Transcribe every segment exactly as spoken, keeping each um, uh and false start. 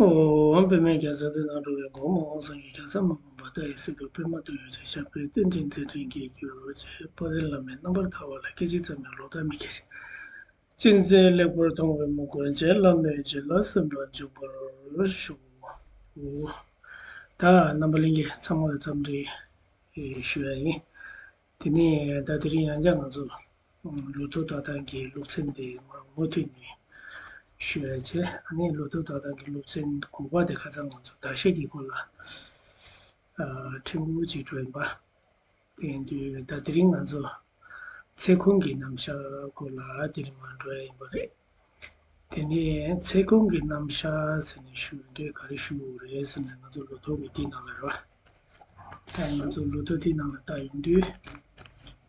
ཨོཾ། པདྨའི་རྒྱ་མཚོ་འདི་ན་འགྲོ་བའི་སྒོ་མོ། དབང་བཟང་གི་རྒྱལ་ས་མ་འོངས་པ། ལྟ་ཡི་སྲིད་པའི་པདྨ་དོན་ཡོད་ཅན། ཞབས་པད་བརྟན་ཅིང་མཛད་འཕྲིན་རྒྱས་གྱུར་ཅིག་དཔལ་ལྡན་བླ་མའི་རྣམ་པར་ཐར་པ་ལ། སྐད་ཅིག་ཙམ་ཡང་ལོག་ལྟ་མི་སྐྱེ་ཞིང་། ཅི་མཛད་ལེགས་པར་མཐོང་བའི་མོས་གུས་བྱས། བླ་མའི་རྗེས་ལ་སེམས་རབ་འཇུག་པར་ཞུ། ད་རྣམ་པ་ལྷན་རྒྱས་ཚང་མ་ལ་འཚམས་འདྲི་ཞུ་ཡ་ཡིན། དེ་ནས་ད་དེ་རིང་ཡང་བསྐྱར་ང་ཚོ་ལོ་ཐོ་ལྟ་སྟངས་ཀྱི་སློབ་ཚན་དེ་མར་མུ་མཐུད་ནས་ཞུ་ཡ་བྱས། ཨ་ནི་ལོ་ཐོ་ལྟ་སྟངས་ཀྱི་སློབ་ཚན་དགུ་པ་དེ་ཁ་སང་ང་ཚོ་བརྡ་ཤ་གི་སྐོར་ལ་ཨ་ཕྲན་བུ་ཅིག་འགྲོ་ཡིན་པ། དེ་ཡིན་དུས་ད་དེ་རིང་ང་ཚོ་ཚེ་གུང་གི་རྣམ་གཞག་སྐོར་ལ་དེ་རིང་མར་འགྲོ་ཡ་ཡིན་པ་རེད། དེ་ནས་ཚེ་གུང་གི་རྣམ་གཞག་ཟེར་ནས་ཞུ་ཡོང་དུས་ག་རེ་ཞུ་དགོས་རེད་ཟེར་ན། ང་ཚོ་ལོ་ཐོ་གི་འདི་ནང་ལ་རེད་བ། ད་ང་ཚོ་ལོ་ཐོ་འདི་ནང་ལ་ལྟ་ཡོང་དུས།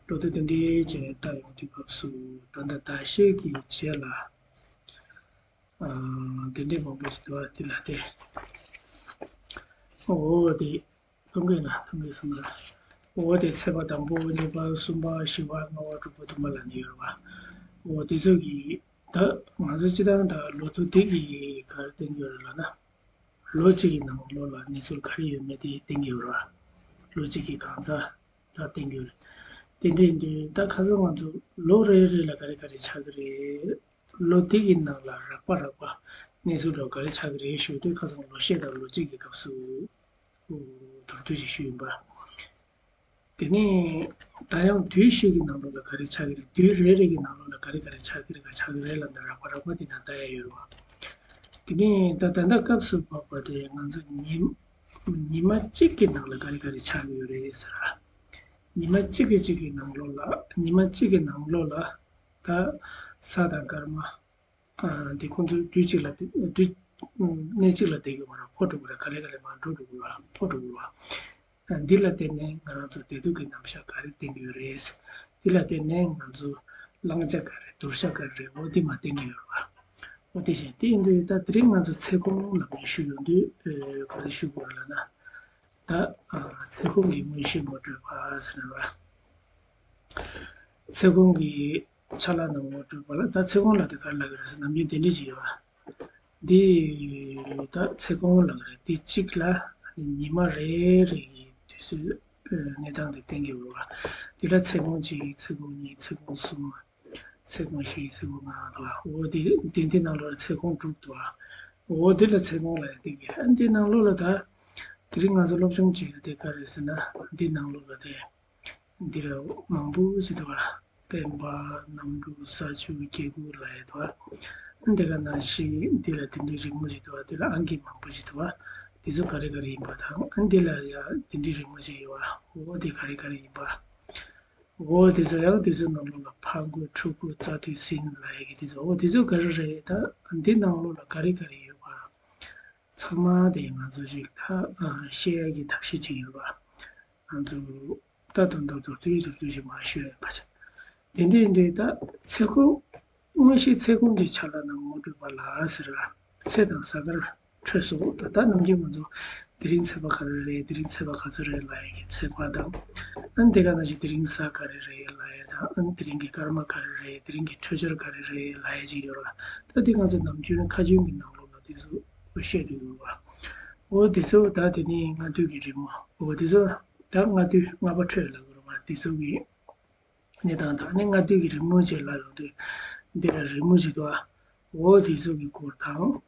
ལོ་ཐོ་དེ་འདྲའི་བྱས་ནས་ལྟ་ཡོང་དུས་སྐབས་སུ་ད་ལྟ་བརྡ་ཤ་གི་རྗེས་ལ་ཨ་དེ་འདྲའི་མང་པོ་ཞིག་འདུག་བ། དེ་ལ་དེ། འོ་དེ། ཐུང་གི་ན་ཐུང་གི་སོང་ན། འོ་དེ་ཚེས་པ་དང་པོ། གཉིས་པ། གསུམ་པ། བཞི་པ། ལྔ་པ། དྲུག་པ། བདུན་པ་ལ་ནི་ཡོད་རེད་བ། འོ་དེ་ཚོ་གི་ད་ང་ཚོ་སྤྱི་བཏང་ད་ལོ་ཐོ་དེ་གི་ག་རེ་བསྟན་གྱི་ཡོད་རེད་ལབ་ན། ལོ་གཅིག་གི་ནང་ལོགས་ལ་གནས་ཚུལ་ག་རེ་ཡོད་མེད་དེ་བསྟན་གྱི་ཡོད་རེད་བ། ལོ་གཅིག་གི་གང་ཟག་ད་བསྟན་གྱི་ཡོད་རེད། དེ་འདྲ་ཡིན་དུས་ད་ཁ་སང་ང་ཚོ་ལོ་རེ་རེ་ལ་ག་རེ་ག་རེ་ཆགས་ཀྱི་རེད། ལོ་དེ་གི་ནང་ལ་རགས་པ་རགས་པ་གནས་ཚུལ་འདྲ་བོ་ག་རེ་ཆགས་ཀྱི་རེད་ཞུ་དུས། ཁ་སང་ལོ་ཤས་དང་ལོ་གཅིག་གི་སྐབས་སུ་མདོར་བསྡུས་ཤིག་ཞུས་ཡིན་པ། དེ་ནས་ད་ཡང་དུས་ཤིག་གི་ནང་ལོགས་ལ་ག་རེ་ཆགས་ཀྱི་རེད། དུས་རེ་རེ་གི་ནང་ལོགས་ལ་ག་རེ་ག་རེ་ཆགས་ཀྱི་རེད། ག་ཆགས་ཀྱི་རེད་ལབ་ན་རགས་པ་རགས་པ་དེ་ནང་ལྟ་ཡ་ཡོད་རེད་བ། དེ་ནས་ད་ད་ལྟ་སྐབས་སུ་བབས་པ་དེ་ང་ཚོ་ཉི་ཉི་མ་གཅིག་གི་ནང་ལ་ག་རེ་ག་རེ་ཆགས་ཀྱི་ཡོད་རེད་ཟེར་ར། ཉི་མ་གཅིག་གི་གཅིག་གི་ནང་ལོགས་ལ། ཉི་མ་གཅིག་གི་ནང་ལོགས་ལ་ད་ས་དང་སྐར་མ་ཨ་དེ་ཁོང་ཚོ་དུས་གཅིག་ལ་དེ་དུས་གནས་གཅིག་ལ་བསྡད་ཀྱི་མ་རེད། འཕོ་འགྲོ་གི་རེད། ག་ལེ་ག་ལེ་མར་འགྲོ་འགྲོ་གི་རེད། འཕོ་འགྲོ་གི་རེད། འདི་ལ་བརྟེན་ནས་ང་རང་ཚོ་བདེ་སྡུག་གི་རྣམ་གཞག་ག་རེ་བསྟན་གྱི་ཡོད་རེད། འདི་ལ་བརྟེན་ནས་ང་ཚོ་བླང་བྱ་ག་རེ་གདུལ་བྱ་ག་རེ་རེད། འོ་འདི་མར་བསྟན་གྱི་ཡོད་རེད་བ། འོ་དེ་བཞིན་དེ་ཡིན་དུས་ད་དེ་རིང་ང་ཚོ་ཚེ་གུང་ལ་མར་ཞུ་ཡོང་དུས་ཨེ་ག་རེ་ཞུ་དགོས་རེད་ལབ་ན། ད་ཨ་ཚེ་གུང་གི་དངོས་གཞི་ངོ་སྤྲོད་པ་ཟེར་བ། ཚེ་གུང་གི་ཆ་ལག་རྣམས་ངོ་སྤྲོད་པ་ལ། ད་ཚེ་གུང་ལ་དེ་ག་རེ་ལབ་ཀྱི་རེད་ཟེར། ནམ་རྒྱུན་དེ་འདྲ་ཞིག་ཡོད་བ། འདི་ད་ཚེ་གུང་ལབ་ཀྱི་རེད། དེ་གཅིག་ལ་ཉི་མ་རེ་རེ་ཡི་དུས་ཚོད་གནས་སྟངས་དེ་བསྟན་གྱི་ཡོད་བ། དེ་ལ་ཚེ་གུང་གཅིག་ཚེ་གུང་གཉིས། ཚེ་གུང་གསུམ། ཚེ་གུང་བཞི། ཚེ་གུང་ལྔ་འདུག་བ། འོ་དེ་དེ་འདི་ནང་ལོགས་ལ་ཚེ་གུང་དྲུག་འདུག་བ། འོ་དེ་ལ་ཚེ་གུང་ལབ་ཡ་བསྟན་གྱི། ཨ་འདི་ནང་ལོགས་ལ་ད་དེ་རིང་ང་ཚོ་སློབ་སྦྱོང་བྱེད་ཡ་དེ་ག་རེ་ཟེར་ན། འདི་ནང་ལོགས་ལ་དེ། འདི་ལ་མང་པོ་ཞིག་འདུག་བ། བསྟན་པ། གནམ་གྲུ། ས་ཆུ། སྐྱེ་དགུ་ལབ་ཡ་འདུག་བ། འདི་ག་ནང་བཞིན་འདི་ལ་དེ་འདྲའི་རི་མོ་ཞིག་འདུག་བ། འདི་ལ་ཨང་ཀི་མང་པོ་ཞིག་འདུག་བ། དེ་ཚོ་ག་རེ་ག་རེ་ཡིན་པ་དང་། ཨ་འདི་ལ་ཡ་དེ་འདྲའི་རི་མོ་ཞིག་ཡོད་བ། འོ་དེ་ག་རེ་ག་རེ་ཡིན་པ། འོ་དེ་ཚོ་ཡང་དེ་ཚོའི་ནང་ལོགས་ལ་ཕ་རྒོད། ཕྲུ་གུ། རྩྭ་དུས་ཟིན་ལབ་ཡ་གི་དེ་ཚོ། འོ་དེ་ཚོ་ག་རེ་རེད། ད་འདི་ནང་ལོགས་ལ་ག་རེ་ག་རེ་ཡོད་པ། ཚང་མ་དེ་ང་ཚོ་ཞིག་ད་ཤེས་ཡ་གི་ཐབས་ཤེས་ཅིག་ཡོད་པ། ང་ཚོ་ད་དུང་མདོར་མདོར་བསྡུས་མདོར་བསྡུས་ཤིག་མར་ཞུ་ཡ་ཡིན་པ་བྱ། དེ་འདྲ་ཡིན་དུས་ད་ཚེ་གུང་། དངོས་གཞི་ཚེ་གུང་གི་ཆ་ལག་རྣམས་ངོ་སྤྲོད་པ་ལ་ཟེར་བ། ཚེ་དང་གཟའ་སྐར་འཕྲོད་སོང་། ད་ལྟ་ནམ་རྒྱུན་ང་ཚོ་དེ་རིང་ཚེས་པ་ག་རེ་རེད། དེ་རིང་ཚེས་པ་ག་ཚོད་རེད་ལབ་ཡ་གི་ཚེས་པ་དང་། ཨ་ནི་དེ་ག་ནང་བཞིན་དེ་རིང་གཟའ་ག་རེ་རེད་ལབ་ཡ་དང་། ཨ་ནི་དེ་རིང་གི་སྐར་མ་ག་རེ་རེད། དེ་རིང་གི་འཕྲོད་སྦྱོར་ག་རེ་རེད་ལབ་ཡ་ཅིག་ཡོད་ར། ད་དེ་ང་ཚོ་ནམ་རྒྱུན་ཁ་རྒྱུན་གྱི་ནང་ལོགས་ལ་དེ་ཚོ་བཤད་དུ་ཡོད་ར། འོ་དེ་ཚོ་ད་དེ་ནི་ལྔ་བདོའི་གི་རི་མོ། འོ་དེ་ཚོ་ད་ལྔ་བདོའི་ལྔ་པ་འཕྲོད་ལབ་དགོས་ར་བ། དེ་ཚོ་གི་གནས་སྟངས་དང་། ཨ་ནི་ལྔ་བདོའི་གི་རི་མོ་ཅིག་ལབ་ཡོང་དུས་འདི་ལ་རི་མོ་ཅིག་འདུག་ཨ། འོ་དེ་ཚོ་གི་སྐོར་དང་།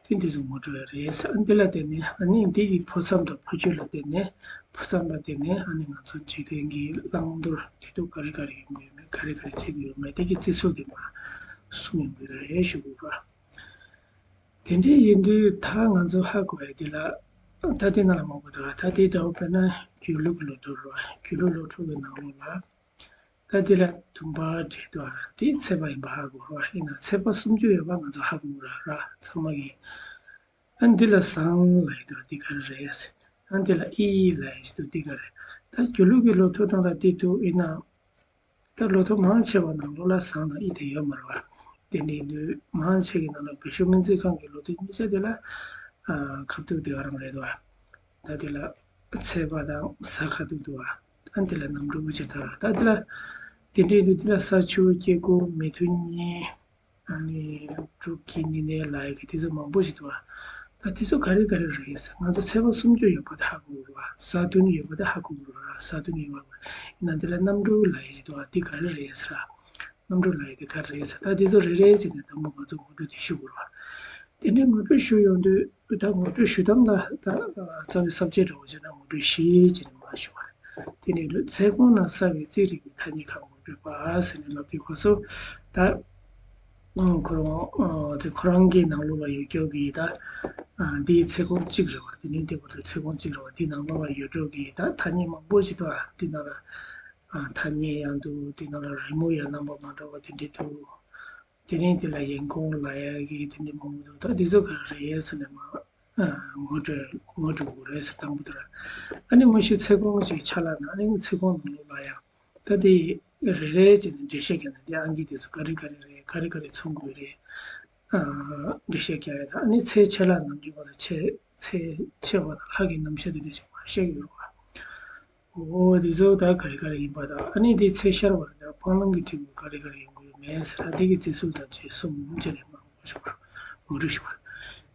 དེ་འདི་ཚོ་ངོ་སྤྲོད་ཡ་རེད། ཨ་འདི་ལ་བརྟེན་ནས། ཨ་ནི་འདི་གི་འཕོ་མཚམས་དང་འཕོ་རྒྱུད་ལ་བརྟེན་ནས། འཕོ་མཚམས་ལ་བརྟེན་ནས་ཨ་ནི་ང་ཚོ་འཇིག་རྟེན་གྱི་བླང་དོར་དེ་ཚོ་ག་རེ་ག་རེ་ཡོང་གི་ཡོད་མེད། ག་རེ་ག་རེ་བྱེད་ཀྱི་ཡོད་མེད། དེ་གི་བརྩི་སྲོལ་དེ་མར་གསུངས་ཡོང་གི་ཡོད་རེད་ཞུ་དགོས་ར། དེ་འདྲ་ཡིན་དུས་ད་ང་ཚོ་ཧ་གོ་ཡ་འདི་ལ། ད་དེ་ནང་ལ་མང་པོ་འདུག་ག་ད་དེ་ལྟ་བུ་དཔེར་ན་དགེ་ལུགས་ཀྱི་ལོ་ཐོ་རེད་བ། དགེ་ལུགས་ལོ་ཐོ་གི་ནང་ལོགས་ལ། ད་འདི་ལ་བདུན་པ་འདྲ་འདུག་ག་དེ་ཚེས་པ་ཡིན་པ་ཧ་གོ་ར་བ། ཡིན་ན་ཚེས་པ་སུམ་ཅུ་ཡོད་པ་ང་ཚོ་ཧ་གོ་ར་ར་ཚང་མ་གིས། ཨ་འདི་ལ་ཟངས་ལབ་ཡ་འདུག་ག་འདི་ག་རེ་རེད་ཟེར། ཨ་འདི་ལ་ཨི་ལབ་ཡ་ཞིག་འདུག་འདི་ག་རེ། ད་དགེ་ལུགས་ཀྱི་ལོ་ཐོ་ནང་ལ་འདི་འདུག་ཡིན་ན། ད་ལོ་ཐོ་མང་ཆེ་བ་ནང་ལོགས་ལ་ཟངས་དང་ཨི་དེ་ཡོད་མ་རེད་བ། དེ་འདྲ་ཡིན་དུས་མང་ཆེ་གི་ནང་ལ་བོད་གཞུང་སྨན་རྩིས་ཁང་གི་ལོ་ཐོ་གཉིས་ཆ་དེ་ལ་ཨ་ཁ་ཐུག་དེ་ག་རང་རེད་བ། ད་དེ་ལ་ཚེས་པ་དང་གཟའ་ཁ་ཐུག་འདུག་བ། ཨ་དེ་ལ་གནམ་གྲུ་དབུ་ཅན་ཐ་ར། ད་དེ་ལ་དེ་འདྲ་ཡིན་དུས་དེ་ལ་ས་ཆུ། སྐྱེ་དགུ། མེ་ཐུན་གཉིས། ཨ་ནི་འབྲུག་གི་ཉི་ནས་ལབ་ཡ་གི་དེ་ཚོ་མང་པོ་ཞིག་འདུག་བ། ད་དེ་ཚོ་ག་རེ་ག་རེ་རེད་ཟེར། ང་ཚོ་ཚེས་པ་སུམ་ཅུ་ཡོད་པ་དེ་ཧ་གོ་དགོས་རེད་བ། གཟའ་བདུན་ཡོད་པ་དེ་ཧ་གོ་དགོས་རེད་བ། གཟའ་བདུན་ཡོད་པ་ཡིན་ན་འདི་ལ་གནམ་གྲུ་ལབ་ཡ་ཞིག་འདུག་བ། འདི་ག་རེ་རེད་ཟེར། གནམ་གྲུ་ལབ་ཡ་དེ་ག་རེ་རེད་ཟེར། ད་དེ་ཚོ་རེ་རེ་བྱས་ནས་དང་པོ་ང་ཚོ་ངོ་སྤྲོད་དེ་ཞུ་དགོས་རེད་བ། དེ་ནས་ངོ་སྤྲོད་ཞུ་ཡོང་དུས་ད་ངོ་སྤྲོད་ཞུ་སྟངས་ལ་ད་རྩ་བའི་ས་བཅད་འདྲ་བོ་བྱས་ན་ངོ་སྤྲོད་བཞི་བྱས་ནས་མར་ཞུ་བ་རེད། དེ་ནས་ཚེ་གོང་ན་གསལ་བའི་རྩིས་རིག་པའི་ཐ་སྙད་ཁག་ངོ་སྤྲོད་པ་ཟེར་ནས་ལབ་དུས་ཁོ་ཚོ་ད། ཨང་། ཁོ་རང་། ཨ། ཅིག་ཁོ་རང་གི་ནང་ལོགས་ལ་ཡོད་རྒྱུ་གི་ད། ཨ། འདིའི་ཚེ་གོང་གཅིག་རེད་བ། དེ་ནས་འདི་བར་དུ་ཚེ་གོང་གཅིག་རེད་བ། འདི་ནང་ལོགས་ལ་ཡོད་རྒྱུ་གི་ད་ཐ་སྙད་མང་པོ་ཞིག་འདུག་ཨ། འདི་ནང་ལ། ཨ། ཐ་སྙད་ཡང་འདུག་འདི་ནང་ལ་རི་མོ་ཡང་རྣམ་པ་མ་འདྲ་བ་དེ་འདྲས་འདུག་དེ་ནས་དེ་ལ་ཡན་གོང་ལབ་ཡ་གི་དེ་འདྲས་མང་པོ་འདུག་ད་འདི་ཚོ་ག་རེ་རེད་ཟེར་ནས་མ། ཨ། ངོ་སྤྲོད་ངོ་སྤྲོད་དགོས་རེད་ཟེར། དང་པོ་དེ་ར། ཨ་ནི་དངོས་གཞི་ཚེ་གོང་ཞིག་ཆ་ལ་ན་ཨ་ནི་ཚེ་གོང་ནང་ལོགས་ལ་ཡང་། ད་དེ་རེ་རེ་བྱས་ནས་འགྲེལ་བཤད་རྒྱག་ན་དེ་ཨང་ཀི་དེ་ཚོ་ག་རེ་ག་རེ་རེད། ག་རེ་ག་རེ་མཚོན་དགོས་རེད། ཨ། འགྲེལ་བཤད་རྒྱག་ཡ་ད་ཨ་ནི་ཚེས་ཆད་ལ་ནམ་རྒྱུན་ང་ཚོ་ཆེ་ཚེས་ཆད་པ་དང་ལྷ་གི་རྣམ་གཞག་དེ་འདྲ་ཞིག་མར་བཤད་ཀྱི་ཡོད་རེད་བ། འོ་དེ་ཚོ་ད་ག་རེ་ག་རེ་ཡིན་པ་དང་ཨ་ནི་དེ་ཚེས་ཤར་བ་ལ་ད་སྤང་བླང་གི་འབྲས་བུ་ག་རེ་ག་རེ་ཡོང་གི་ཡོད་མེད་ཟེར་ད་དེ་གི་རྩིས་སྲོལ་དང་བཅས་གསུམ་བྱས་ནས་མར་ངོ་སྤྲོད་ཞུ་བ། ངོ་སྤྲོད་ཞུ་བ།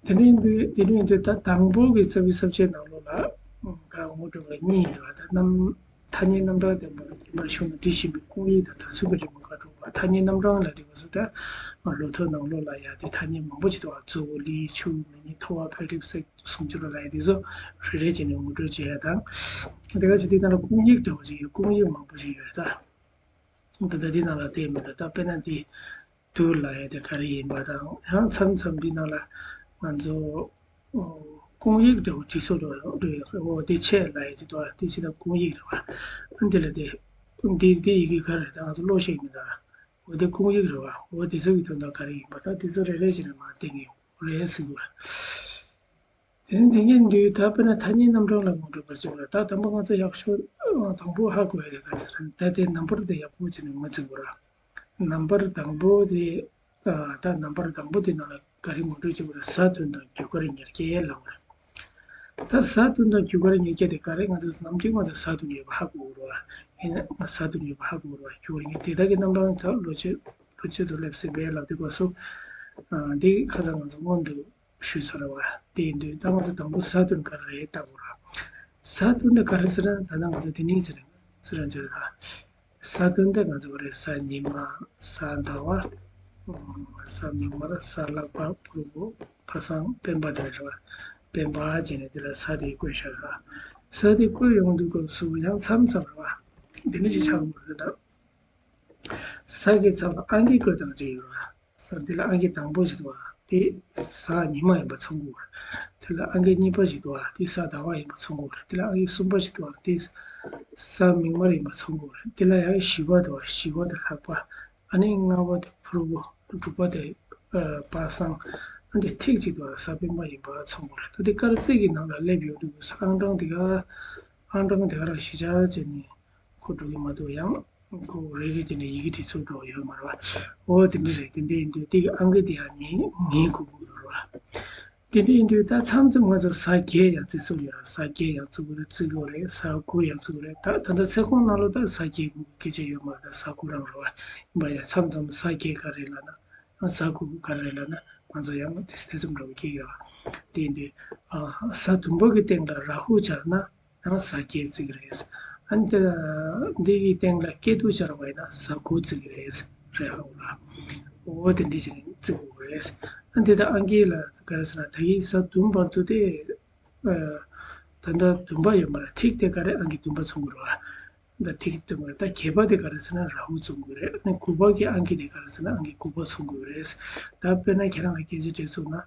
དེ་ནས་འདི་དེ་ནས་འདི་ད་དང་པོ་གི་རྩ་བའི་ས་བཅད་ནང་ལོགས་ལ་ད་ངོ་སྤྲོད་པ་གཉིས་འདུག་ད་རྣམ་ཐ་སྙད་རྣམ་གྲངས་ལྡན་པ་རིམ་པར་ཞུགས་ནས་བྲིས་བཞིན་པའི་སྐུང་ཡིག་དང་དར་ཚོན་གྱི་རི་མོ་དགའ་སྤྲོ་བ། ཐ་སྙད་རྣམ་གྲངས་ལ་འདྲི་བ་སོགས་ད་ལོ་ཐོ་ནང་ལོགས་ལ་ཡ་དེ་ཐ་སྙད་མང་པོ་ཞིག་འདུག་བ། གཙོ་བོ་ལི་ཆུ་མི་ནི་ཐོ་བ་ཕལ་གྲིབ་སེག་སུམ་ཅུ་རོ་ལ་ཡ་དེ་ཚོ་རེ་རེ་བྱས་ནས་ངོ་སྤྲོད་བྱེད་ཡ་དང་། དེ་ག་ཅིག་དེ་ནང་ལ་སྐུང་ཡིག་འདྲ་བོ་ཞིག་ཡོད། སྐུང་ཡིག་མང་པོ་ཞིག་ཡོད་ད། ད་ལྟ་འདི་ནང་ལ་བལྟས་མི་འདུག་ད་དཔེར་ན་འདི་དུ་ལ་ཡ་དེ་ག་རེ་ཡིན་པ་དང་ཡང་མཚམས་མཚམས་འདི་ནང་ལ་ང་ཚོ་སྐུང་ཡིག་འདྲ་བོ་བྲིས་སོ་འགྲོ་འགྲོ་ཡོད། འོ་དེ་ཆེད་ལ་ཡ་ཅི་འདུག་དེ་ཅི་ད་སྐུང་ཡིག་རེད་བ། ཨ་འདི་ལ་དེ་འདི་འདི་ཡི་གེ་ག་རེ་ད་ང་ཚོ་ཀློག་ཤེས་མི་འདུག་འོ་དེ་སྐུང་ཡིག་རེད་བ། འོ་དེ་ཚོ་གི་དོན་དག་ག་རེ་ཡིན་པ་ད་དེ་ཚོ་རེ་རེ་བྱས་ནས་མར་བསྟན་གྱི་ཡོད་རེད་ཟེར་གྱི་ཡོད་རེད། དེ་ནི་དེ་ངས་འདུས་ད་དཔེར་ན་ཐ་སྙད་རྣམ་གྲངས་ལ་ངོ་སྤྲོད་པར་བྱེད་པ་ལ་ད་དང་པོ་ང་ཚོ་ཡག་ཤོས་དང་པོ་ཧ་གོ་ཡ་དེ་ག་རེ་ཟེར་ན་ད་དེ་ནམ་བར་དེ་ཡག་པོ་བྱས་ནས་ངོས་འཛིན་དགོས་ར། ནམ་བར་དང་པོ་དེ་ད་ནམ་བར་དང་པོ་དེ་ནང་ལ་ག་རེ་ངོ་སྤྲོད་བྱེད་དགོས་ར། གཟའ་བདུན་དང་རྒྱུ་སྐར་ཉེར་བརྒྱད་ལབ་དགོས་ར། ད་གཟའ་བདུན་དང་རྒྱུ་སྐར་ཉེར་བརྒྱད་དེ་ག་རེ་ང་ཚོ་ནམ་རྒྱུན་ང་ཚོ་གཟའ་བདུན་ཡོད་པ་ཧ་གོ་དགོས་ར། ཡིན་ན་གཟའ་བདུན་ཡོད་པ་ཧ་གོ་དགོས་ར། རྒྱུ་སྐར་ཉེར་བརྒྱད་དེ་དག་གི་རྣམ་གྲངས་ད་ལོ་ཕྱེད་ལོ་ཕྱེད་དུ་སླེབས་ཟིན་པའི་ལབ་དུས་སྐབས་སུ་འདི་ཁ་སང་ང་ཚོ་སྔོན་དུ་ཞུས་ཚར་བ་དེ་ཡིན་དུས་ད་ང་ཚོ་དང་པོ་གཟའ་བདུན་ག་རེ་རེད་ལྟ་དགོས་ར། གཟའ་བདུན་དེ་ག་རེ་ཟེར་ན་ད་ལྟ་ང་ཚོ་དེ་ནས་ཟེར་ཟེར་ར་ཟེར་ད། གཟའ་བདུན་དེ་ང་ཚོ་ག་རེ་གཟའ་ཉི་མ། གཟའ་ཟླ་བ། གཟའ་མིག་དམར། གཟའ་ལྷག་པ། ཕུར་བུ། ཁ་སང་སྤེན་པ་དེ་རེད་བ། སྤེན་པ་བྱས་ནས་དེ་ལ་གཟའ་དེ་བཀོད་བཞག་ར། གཟའ་དེ་བཀོད་ཡོང་དུས་སྐབས་སུ་ཡང་མཚམས་མཚམས་རེད་བ། དེ་འདྲ་ཅིག་ཆགས་ཡོང་གི་རེད་ད། གཟའ་གི་ཚབ་ལ་ཨང་ཀི་བཀོད་སྟངས་ཅིག་ཡོད་རེད་བ། གཟའ་འདི་ལ་ཨང་ཀི་དང་པོ་ཞིག་འདུག་བ། དེ་གཟའ་ཉི་མ་ཡིན་པ་མཚོན་དགོས་རེད། དེ་ལ་ཨང་ཀི་གཉིས་པ་ཞིག་འདུག་བ། དེ་གཟའ་ཟླ་བ་ཡིན་པ་མཚོན་དགོས་རེད། དེ་ལ་ཨང་ཀི་གསུམ་པ་ཞིག་འདུག་བ། དེ་གཟའ་མིག་དམར་ཡིན་པ་མཚོན་དགོས་རེད། དེ་ལ་ཡང་བཞི་པ་འདུག་བ། བཞི་པ་དེ་ལྷག་པ། ཨ་ནི་ལྔ་པ་དེ་ཕུར་བུ། དྲུག་པ་དེ་ཨ་པ་སངས། ཨ་འདི་ཐིག་ཅིག་འདུག་བ། གཟའ་སྤེན་པ་ཡིན་པ་མཚོན་དགོས་རེད། ད་དེ་དཀར་རྩིས་ཀྱི་ནང་ལ་སླེབས་ཡོང་དུས་ཨང་གྲངས་དེ་ག་ཨང་གྲངས་དེ་ག་རང་གཞི་ཆགས་བྱས་ནས་ཁོ་འགྲོ་གི་མ་འདུག་ཡང་ཁོ་རེ་རེ་བྱས་ནས་ཡི་གེ་བྲིས་ཚུལ་འགྲོ་ཡོད་མ་རེད་བ། འོ་དེ་འདྲ་རེད། དེ་འདྲ་ཡིན་དུས་དེ་གི་ཨང་ཀི་དེ་ཡང་ངེས་ངེས་དགོས་ཀྱི་ཡོད་རེད་བ། དེ་འདྲ་ཡིན་དུས་ད་མཚམས་མཚམས་ང་ཚོ་གཟའ་བརྒྱད་ཡང་བརྩི་སྲོལ་ཡོད་རེད། གཟའ་བརྒྱད་ཡང་བརྩི་དགོས་རེད། བརྩི་དགོས་རེད། གཟའ་དགུ་ཡང་བརྩི་དགོས་རེད། ད་ད་ལྟ་ཚེ་གོང་ནང་ལོགས་ད་གཟའ་བརྒྱད་དགུ་གི་སྐད་ཆ་ཡོད་མ་རེད། ད་གཟའ་དགུ་རང་རེད་བ། ཡིན་པ་ཡང་མཚམས་མཚམས་གཟའ་བརྒྱད་ག་རེ་ལབ་ན། གཟའ་དགུ་ག་རེ་ལབ་ན་ང་ཚོ་ཡང་དེ་དེ་ཙམ་འདྲ་བོ་སྐྱེ་ཡོད། དེ་ཡིན་དུས་ཨ་གཟའ་དུམ་པ་གི་སྟེང་ལ་རཱ་ཧུ་སྦྱར་ན་ཡང་གཟའ་བརྒྱད་བརྩི་གི་རེད། ཨ་ནི་ད་འདི་གི་སྟེང་ལ་ཀེ་ཏུ་སྦྱར་བ་ཡིན་ན་གཟའ་དགུ་བརྩི་གི་རེད། རཱ་ཧུ་ལ། འོ་དེ་འདྲ་བྱས་ནས་བརྩི་དགོས་རེད། ཨ་འདི་ད་ཨང་ཀི་ལ་ག་རེ་ཟེར་ན་ད་གིན་གཟའ་བདུན་བར་དུ་དེ། ཨ་ད་ལྟ་བདུན་པ་ཡོད་མ་རེད། ཐིག་དེ་ག་རེ་ཨང་ཀི་བདུན་པ་མཚོན་དགོས་རེད་བ། ད་ཐིག་དེ་མ་རེད། ད་བརྒྱད་པ་དེ་ག་རེ་ཟེར་ན་རཱ་ཧུ་མཚོན་དགོས་རེད། ཨ་ནི་དགུ་པ་གི་ཨང་ཀི་དེ་ག་རེ་ཟེར་ན་ཨང་ཀི་དགུ་པ་མཚོན་དགོས་རེད། ད་དཔེར་ན་ཁྱེད་རང་ལ་སྐད་ཆ་དྲིས་སོང་ན།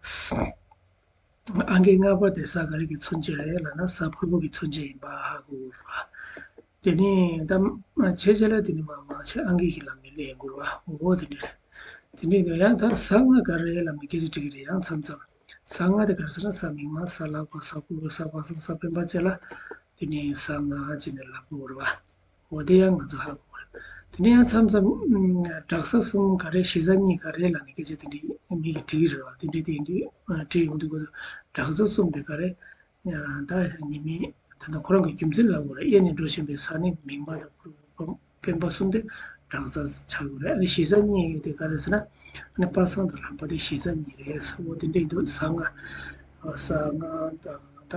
ཨང་ཀི་ལྔ་པ་དེ་གཟའ་ག་རེ་གི་མཚོན་བྱེད་རེད་ལབ་ན་གཟའ་ཕུར་བུ་གི་མཚོན་བྱེད་ཡིན་པ་ཧ་གོ་དགོས་རེད་བ། དེ་ནས་ད་བྱས་རྗེས་ལ་དེ་ནས་མ་མ་བྱས་ཨང་ཀི་ཞིག་ལ་མི་ལེན་དགོས་རེད་བ། འོ་དེ་འདྲ་རེད། དེ་འདྲ་ཡིན་ཡང་ད་གཟའ་ལྔ་ག་རེ་ལབ་ནས་སྐད་ཆ་དྲི་གི་རེད། ཡང་མཚམས་མཚམས་གཟའ་ལྔ་དེ་ག་རེ་ཟེར་ན་གཟའ་མིག་དམར། གཟའ་ལྷག་པ། གཟའ་ཕུར་བུ། གཟའ་པ་སངས། གཟའ་སྤེན་པ་བཅས་ལ་དེ་ནས་གཟའ་ལྔ་བྱས་ནས་ལབ་དགོས་རེད་བ། འོ་དེ་ཡང་ང་ཚོ་ཧ་གོ་དགོས་རེད། དེ་ནས་ཡང་མཚམས་མཚམས་ཨ་དྲག་གཟའ་གསུམ་ག་རེ་གཞི་གཟའ་གཉིས་ག་རེ་ལབ་ནས་སྐད་ཆ་དེ་འདྲ་མི་གིས་དྲི་གི་རེད་བ། དེ་འདྲ་དེ་འདྲ་དྲི་ཡོང་དུས་ཁོ་ཚོ་དྲག་གཟའ་གསུམ་དེ་ག་རེ། ད་ཉི་མའི་ད་ལྟ་ཁོ་རང་གི་རྒྱུ་མཚན་ལབ་དགོས་རེད། གཡས་ནས་འགྲོ་བཞིན་པའི་གཟའ་ནི་མིག་དམར་དང་ཕུར་བུ་སྤེན་པ་གསུམ་དེ་དྲག་གཟའ་ཆགས་དགོས་རེད། ཨ་ནི་གཞི་གཟའ་གཉིས་དེ་ག་རེ་ཟེར་ན་ཨ་ནི་པ་སངས་དང་ལྷག་པ་དེ་གཞི་གཟའ་གཉིས་རེད་ཟེར། འོ་དེ་འདྲ་ཡིན་དུས་གཟའ་ལྔ་ ས་ལྔ་དང་ད་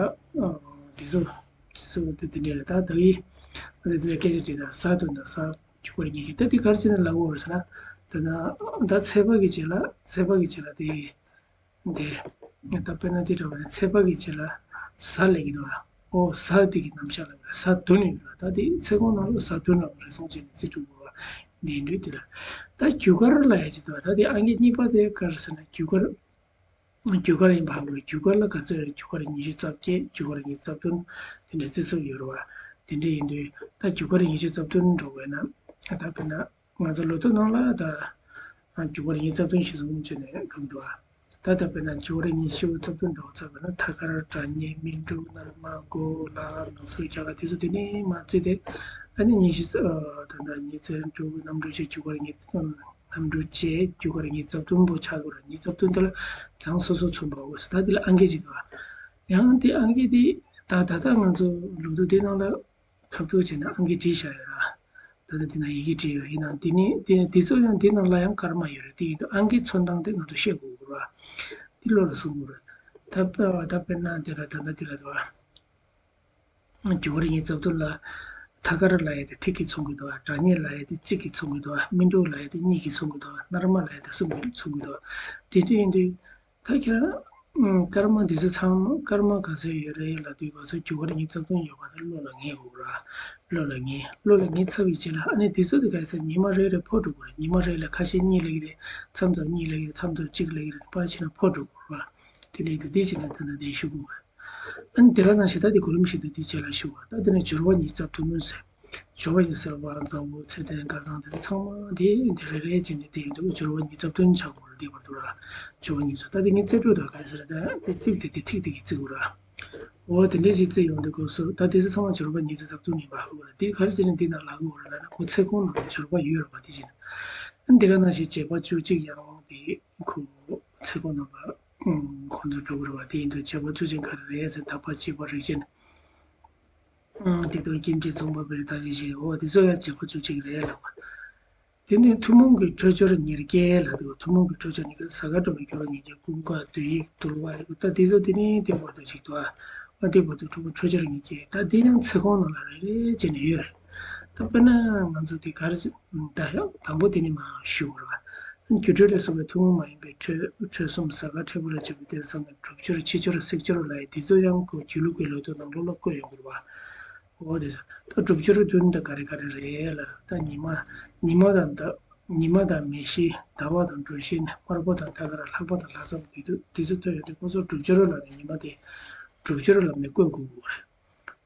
དེ་ཚོ་དེ་ཚོ་དེ་དེ་འདྲ་རེད། ད་ད་གི་ང་ཚོ་དེ་འདྲ་སྐད་ཆ་དྲིས་ད་ས་དོན་དང་ས་རྒྱུ་སྐར་ཉི་ཤུ་ད་དེ་ག་རེ་བྱས་ནས་ལབ་དགོས་རེད་ཟེར་ན། ད་ད་ད་ཚེས་པ་གི་རྗེས་ལ་ཚེས་པ་གི་རྗེས་ལ་དེ། འདི། ད་དཔེར་ན་འདི་འདྲ་བ་ནི་ཚེས་པ་གི་རྗེས་ལ་གཟའ་སླེབས་ཀྱི་འདུག་བ། ཨོ་གཟའ་འདི་གི་རྣམ་གཞག་ལ་གཟའ་བདུན་ཡོད་ར། ད་འདི་ཚེས་གོང་ནང་ལ་གཟའ་བདུན་ར་རེ་ཟུང་བྱས་ནས་རྩིས་སྤྲོད་དགོས་པ་འདི་འདྲ་འདི་ལ། ད་རྒྱུ་སྐར་ལ་ཡ་ཅིག་འདུག་བ། ད་འདི་ཨང་ཀི་གཉིས་པ་དེ་ག་རེ་ཟེར་ན་རྒྱུ་སྐར། རྒྱུ་སྐར་ཡིན་པ་ཧ་གོ་ར། རྒྱུ་སྐར་ལ་ག་ཚོད་རེད། རྒྱུ་སྐར་ཉི་ཤུ་རྩ་བརྒྱད། རྒྱུ་སྐར་ཉི་ཤུ་རྩ་བདུན་དེ་འདྲ་རྩིས་སྲོལ་ཡོད་ར་བ། དེ་འདྲ་ཡིན་དུས་ད་རྒྱུ་སྐར་ཉི་ཤུ་རྩ་བདུན་འགྲོ་དགོས་ན་ད་དཔེར་ན། ང་ཚོ་ལོ་ཐོ་ནང་ལ་ད། རྒྱུ་སྐར་ཉི་ཤུ་རྩ་བདུན་ཞེས་སོགས་བྱས་ནས་སྒྲུབ་འདུག་ཨ། ད་ལྟ་དཔེར་ན་རྒྱུ་སྐར་ཉི་ཤུ་རྩ་བདུན་འདྲ་བོ་ཚར་བ་ན་ཐ་སྐར་དྲ་བརྙན་སྨིན་དྲུག་སྣར་མ་སྒོ་ལ་ནོར་བུ་རྒྱ་གར་དེ་ཚོ་དེ་ནས་མར་བརྩིས་ཏེ། ཨ་ནི་ཉི་ཤུ་རྩ་ད་ལྟ་ཉི་ཤུ་རྩ་དྲུག་གནམ་གྲུ་བཞི་རྒྱུ་སྐར་ཉི་གནམ་གྲུ་བཅས་རྒྱུ་སྐར་ཉི་ཤུ་རྩ་བདུན་པོ་ཆགས་དགོས་རེད། ཉི་ཤུ་རྩ་བདུན་དེ་ལ་གྲངས་སོ་སོ་མཚོན་པ་འོ་ད་དེ་ལ་ཨང་ཀི་ཅིག་འདུག་ཨ། ཡང་དེ་ཨང་ཀི་དེ་ད་ད་ལྟ་ང་ཚོ་ལོ་ཐོ་དེ་ནང་ལ། ཐབས་སྡུག་བྱས་ན་ཨང་ཀི་བྲིས་བཞག་ཡོད་ར། ད་ལྟ་འདི་ན་ཡི་གེ་བྲིས་ཡོད། ཡིན་ནའང་འདི་ནི་འདི་འདི་ཚོ་ཡང་འདི་ནང་ལ་ཡང་སྐར་མ་ཡོད་རེད། དེ་ཡིན་དུས་ཨང་ཀིའི་མཚོན་སྟངས་དེ་ང་ཚོ་ཤེས་དགོས་ར། འདི་བློ་ལ་ཟུག་དགོས་རེད། ད་དཔེ་བ་ད་དཔེར་ན་འདི་ལ་ད་ལྟ་འདི་ལ་དུ་བ། རྒྱུ་སྐར་ཉི་ཤུ་རྩ་བདུན་ལ་ཐ་སྐར་ལབ་ཡ་དེ་ཐིག་གིས་མཚོན་གྱི་འདུག་བ། དྲ་བརྙན་ལབ་ཡ་དེ་གཅིག་གིས་མཚོན་གྱི་འདུག་བ། སྨིན་དྲུག་ལབ་ཡ་དེ་གཉིས་ཀྱིས་མཚོན་གྱི་འདུག་བ། སྣར་མ་ལབ་ཡ་དེ་གསུམ་གྱིས་མཚོན་གྱི་འདུག་བ། དེ་འདྲ་ཡིན་དུས། ད་ཁྱེད་རང་། སྐར་མ་འདི་ཚོ་ཚང་མ་སྐར་མ་ག་ཚོད་ཡོད་རེད་ལབ་དུས་ག་ཚོད་རྒྱུ་སྐར་ཉི་ཤུ་རྩ་བདུན་ཡོད་པ་དེ་བློ་ལ་ངེས་དགོས་ར། བློ་ལ་ངེས། བློ་ལ་ངེས་ཚར་བའི་རྗེས་ལ་ཨ་ནི་འདི་ཚོ་དེ་ག་ས་ཉི་མ་རེ་རེ་འཕོ་འགྲོ་དགོས་རེད། ཉི་མ་རེ་ལ་ཁ་ཤས་གཉིས་སླེབས་ཀྱི་རེད། མཚམས་མཚམས་གཉིས་སླེབས་ཀྱི་རེད། མཚམས་མཚམས་གཅིག་སླེབས་ཀྱི་རེད། ཕར་ཕྱིན་ན་འཕོ་འགྲོ་དགོས་ར། དེ་འདྲ་ཡིན་དུས་འདི་བྱས་ན་ད་ལྟ་འདི་ཞུ་དགོས་རེད། ཨ་ནི་དེ་ག་ནང་བཞིན་ད་འདི་གོ་རིམ་བཞིན་དུ་འདི་རྗེས་ལ་ཞུ་བ། ད་འདི་ནི་སྦྱོར་བ་ཉི་ཤུ་རྩ་བདུན་ཟེར། སྦྱོར་བ་ཡི་སེལ་བ་མཛའ་བོ་ཚེ་བརྟན་སྐལ་བཟང་དེ་ཚོ་ཚང་མ་དེ་འདི་རེ་རེ་བྱས་ནས་དེ་ཡིན་དུས་སྦྱོར་བ་ཉི་ཤུ་རྩ་བདུན་ཆགས་དགོས་རེད། དེ་བར་དུ་ར་སྦྱོར་བ་ཉི་ཤུ་རྩ་ད་དེ་ངས་རྩིས་སྤྲོད་དང་ག་རེ་ཟེར་ད་དེ་ཚིག་དེ་དེ་ཐིག་དེ་གི་རྩིས་དགོས་ར། འོ་དེ་འདྲས་ཞིག་རྩིས་ཡོང་དུས་སྐབས་སུ་ད་དེ་ཚོ་ཚང་མ་སྦྱོར་བ་ཉི་ཤུ་རྩ་བདུན་ཡིན་པ་ཧ་གོ་ར། དེ་ག་རེ་བྱས་ནས་འདི་ནང་ལབ་དགོས་ར་ལབ་ན་ཁོ་ཚེ་གོང་ནང་ལ་སྦྱོར་བ་ཡོད་ར་བ། དེ་བྱས་ནས་འདི་ག་ནང་བཞིན་བྱེད་པ་བཅུ་གཅིག་ཡང་དེ་ཁོ་ཚེ་གོང་ནང་ལ་ཁོང་ཚོ་འགྲོ་དགོས་ར་བ། དེ་ཡིན་དུས་བྱེད་པ་བཅུ་གཅིག་ག་རེ་རེད་ཟེར་དག་པ་བྱེད་པ་རིགས་ཅན། ཨང་། དེ་དང་ཁྱིམ་གྱི་ཚོང་པ་བེར་ཐག་གི་བཞེས། འོ་དེ་ཚོ་ཡང་བྱེད་པ་བཅུ་གཅིག་རེད་ལབ་པ། དེ་ནས་ཐུན་མོང་གི་འཕྲོད་སྦྱོར་ཉེར་བརྒྱད་ལབ་འདུག་ཐུན་མོང་གི་འཕྲོད་སྦྱོར་ཉེར་བརྒྱད་གཟའ་སྐར་འགྲོ་བའི་སྐྱོ་ར་ཉེར་བརྒྱད་ཀུན་དགའ་བསྡུ་ཡིག་དུར་བ་ཡིག་ད་དེ་ཚོ་དེ་ནས་དེ་བར་དུ་ཞིག་ཏུ་ཨ། ཨ་དེ་བར་དུ་ཐུན་མོང་འཕྲོད་སྦྱོར་ཉེར་བརྒྱད་ད་དེ་ཡང་ཚེ་གོང་ནང་ལ་རེ་རེ་བྱས་ནས་ཡོད་རེད། ད་དཔེར་ན་ང་ཚོ་དེ་གར་ད་ཡང་དང་པོ་དེ་ནས་མ་ཞུ་བར་བ། རྒྱུ་འཕྲུལ་ལས་གསུངས་པའི་ཐུན་མོང་མ་ཡིན་པའི་འཕྲོད་འཕྲོད་གསུམ་གཟའ་སྐར་འཕྲད་པ་ལ་བརྗོད་པའི་རྟེན་བཟང་གི་སྒྲུབ་སྦྱོར་ཕྱི་སྦྱོར་བསྲེག་སྦྱོར་ལ་ཡི་དེ་ཚོ་ཡང་ཁོ་དགེ་ལུགས་ཀྱི་ལོ་ཐོ་ནང་ལོགས་ལ་བཀོད་ཡོང་དགོས་རེད་བ། འོ་དེ་ཚོ་ད་སྒྲུབ་སྦྱོར་བདུན་ད་ག་རེ་ག་རེ་རེད་ལ་ད་ཉི་མ་ཉི་མ་དང་ཟླ་ཉི་མ་དང་མེ་བཞི་ཟླ་བ་དང་གྲུ་བཞི་དམར་པོ་དང་ཐད་ཀར་ལྷག་པ་དང་ལྷག་བསམ་དེ་དུས་དེ་ཚོ་ཐོན་ཡོང་དུས་ཁོ་ཚོ་སྒྲུབ་སྦྱོར་ལ་ནི་ཉི་མ་དེ་སྒྲུབ་སྦྱོར་ལ་ནི་བཀོད་དགོས་རེད།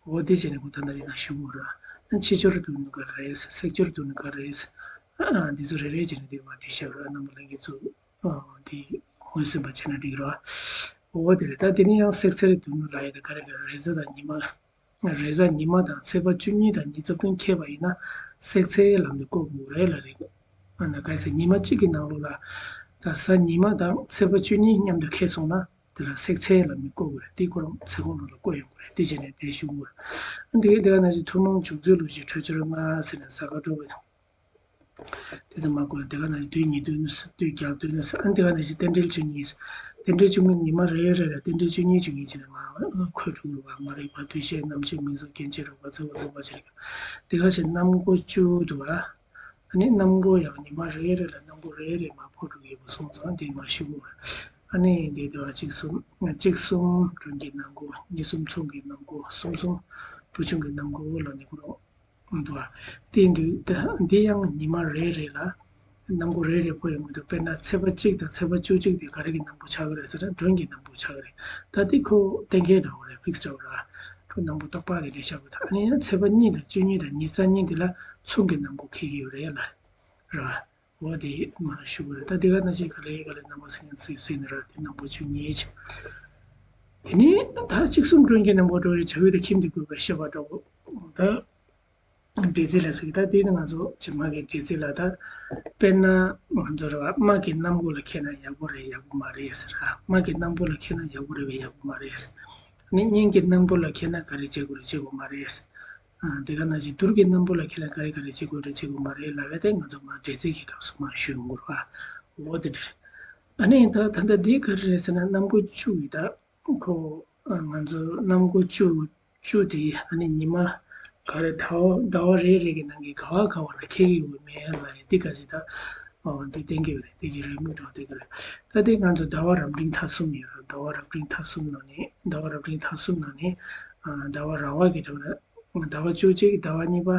འོ་དེ་བྱས་ནས་ཁོ་ད་ལྟ་རིགས་དང་ཞུ་དགོས་ར། ཕྱི་སྦྱོར་བསྡུ་ནི་ག་རེ་རེད། བསྲེག་སྦྱོར་བསྡུ་ནི་ག་རེ་རེད། ཨ་འདི་ཚོ་རེ་རེ་བྱས་ནས་དེ་མ་འདྲི་ཤག་ར་རྣམ་པ་ལྷན་རྒྱས་ཚོ་དེ་ངོས་ཟིན་པ་བྱས་ན་འགྲིག་ར། འོ་དེ་རེད། ད་དེ་ནི་ཡང་བསྲེག་ཚེར་བསྡུ་ནི་ལ་ཡི་ད་ག་རེ་ག་རེ་རེས་གཟའ་དང་ཉི་མ། རེས་གཟའ་ཉི་མ་དང་ཚེས་པ་བཅུ་གཉིས་དང་ཉི་ཤུ་རྩ་བདུན་འཁེལ་བ་ཡིན་ན་བསྲེག་ཚེར་ལམ་ནས་བཀོད་དགོས་རེད་ལ་རེད། ཨ་ན་ག་ས་ཉི་མ་གཅིག་གི་ནང་ལོགས་ལ་ད་གཟའ་ཉི་མ་དང་ཚེས་པ་བཅུ་གཉིས་མཉམ་དུ་འཁེལ་སོང་ན། དེ་ལ་བསྲེག་ཚེར་ལ་མི་བཀོད་དགོས་རེད། དེ་ཁོ་རང་ཚེ་གོང་ནང་ལ་བཀོད་ཡོང་དགོས་རེད། དེ་བྱས་ནས་དེ་ཞུ་དགོས་རེད། ཨ་འདི་གའི་དེ་ག་ནང་བཞིན་ཐུན་མོང་འཇུག་ཚུལ་ལུགས་ཀྱི་འཕྲོད་སྦྱོར་ལྔ་ཟེར་ནས་གཟའ་སྐར་འགྲོ་བའི་དང་། དེ་ཚོ་མ་བཀོད་དེ་ག་ནང་བཞིན་དུས་ཉི་སྟོན་དུས་རྒྱབ་སྟོན་ཨ་འདི་ག་ནང་བཞིན་རྟེན་འབྲེལ་བཅུ་གཉིས། རྟེན་འབྲེལ་བཅུ་གཉིས་ཉི་མ་རེ་རེ་ལ་རྟེན་འབྲེལ་བཅུ་གཉིས་བཅུ་གཉིས་བྱས་ནས་མ་འཁོད་འགྲོ་དགོས་པ་མ་རིག་པ་དུས་ཤེས་རྣམ་བཅད་མིང་གཟུགས་རྒྱན་ཆ་རིག་པ་ཚེ་བ་གཟུགས་པ་བྱེད་རིག་པ་དེ་ག་བཞིན་གནམ་སྒོ་བཅུ་འདུག་བ། ཨ་ནི་གནམ་སྒོ་ཡང་ཉི་མ་རེ་རེ་ལ་གནམ་སྒོ་རེ་རེ་མར་འཕོ་འགྲོ་གི་ཡོད་པ་སོང་ཙང་དེ་མར་ཞུ་དགོས། ཨ་ནི་དེ་དེ་བ་གཅིག་གསུམ་གཅིག་གསུམ་མགྲོན་གྱི་གནམ་སྒོ། གཉིས་གསུམ་ཚོང་གི་གནམ་སྒོ། གསུམ་གསུམ་བུ་ཆུང་གི་གནམ་སྒོ་ལ་ནི་ཁོ་རང་འདུག་བ། དེ་འདུག་ད་འདི་ཡང་ཉི་མ་རེ་རེ་ལ་གནམ་སྒོ་རེ་རེ་འཕོ་ཡོང་གི་འདུག་དཔེར་ན་ཚེས་པ་གཅིག་དང་ཚེས་པ་བཅུ་གཅིག་དེ་ག་རེ་གི་གནམ་སྒོ་ཆགས་ཀྱི་རེད་ཟེར་ན་མགྲོན་གྱི་གནམ་སྒོ་ཆགས་ཀྱི་རེད། ད་དེ་ཁོ་གཏན་འཁེལ་འདྲ་བོ་རེད། ཕིག་སི་འདྲ་བོ་ར། ཁོ་གནམ་སྒོ་རྟག་པར་དེ་འདྲ་ཆགས་དགོས། ད་ཨ་ནི་ཡང་ཚེས་པ་གཉིས་དང་བཅུ་གཉིས་དང་ཉི་ཤུ་རྩ་གཉིས་འདི་ལ་ཚོང་གི་གནམ་སྒོ་འཁེལ་གྱི་ཡོད་རེད་ལ། ར། འོ་དེ་མ་ཞུ་དགོས་རེད། ད་དེ་ག་ནང་བཞིན་ག་ལེ་ག་ལེ་རྣམ་པ་སེང་གེ་ཚིག་ཟིན་ནི་ར་དེ་གནམ་སྒོ་བཅུ་གཉིས་ཆགས། དེ་ནས་ད་གཅིག་གསུམ་མགྲོན་གྱི་གནམ་སྒོ་འགྲོ་རེད། བྱ་འུ་དང་ཁྱིམ་དེ་དགོས་པའི་ཤེས་པ་འདྲ་བོ། ད་འདྲེ་རྩིས་ལ་ཟེར་གི་ད་དེ་ནི་ང་ཚོ་ཇི་མ་གི་འདྲེ་རྩིས་ལ་ད། དཔེར་ན་ང་ཚོ་རེད་བ་དམག་གི་གནམ་སྒོ་ལ་འཁེལ་ན་ཡག་པོ་རེད་ཡག་པོ་མ་རེད་ཟེར་ར། དམག་གི་གནམ་སྒོ་ལ་འཁེལ་ན་ཡག་པོ་རེད་བས་ཡག་པོ་མ་རེད་ཟེར། ནི་གཉེན་གྱི་གནམ་སྒོ་ལ་འཁེལ་ན་ག་རེ་བྱེད་དགོས་རེད་བྱེད་དགོས་མ་རེད་ཟེར། ཨ་དེ་ག་ནང་བཞིན་དུར་གྱི་གནམ་སྒོ་ལ་འཁེལ་ན་ག་རེ་ག་རེ་བྱེད་དགོས་རེད་བྱེད་དགོས་མ་རེད་ལབ་ཡ་དེ་ང་ཚོ་མ་འདྲེ་རྩིས་ཀྱི་སྐབས་སུ་མ་ཞུ་ཡོང་དགོས་རེད་བ། འོ་དེ་འདྲ་རེད། ཨ་ནི་ད་ད་ལྟ་འདི་ག་རེ་རེད་ཟེར་ན་གནམ་སྒོ་བཅུ་ཡི་ད། ཁོ་ང་ཚོ་གནམ་སྒོ་བཅུ་བཅུ་དེ་ཨ་ནི་ཉི་མ་ག་རེ་ཟླ་བ་ཟླ་བ་རེ་རེ་གི་ནང་གི་ག་བ་ག་བ་ལ་འཁེལ་གི་ཡོད་མེད་ལ་ཡི་འདི་ག་ཅིག་ད་འདི་བསྟན་གི་རེད། འདི་གི་རེའུ་མིག་འདྲ་བ་བསྟན་གི་རེད། ད་དེ་ང་ཚོ་ཟླ་བ་རབ་འབྲིང་ཐ་གསུམ་ཡོད་རེད། ཟླ་བ་རབ་འབྲིང་ཐ་གསུམ་ནང་ནས་ཟླ་བ་རབ་འབྲིང་ཐ་གསུམ་ནང་ནས་ཟླ་བ་ར་བ་གི་འགྲམ་ལ་ཟླ་བ་བཅུ་གཅིག་ཟླ་བ་གཉིས་པ།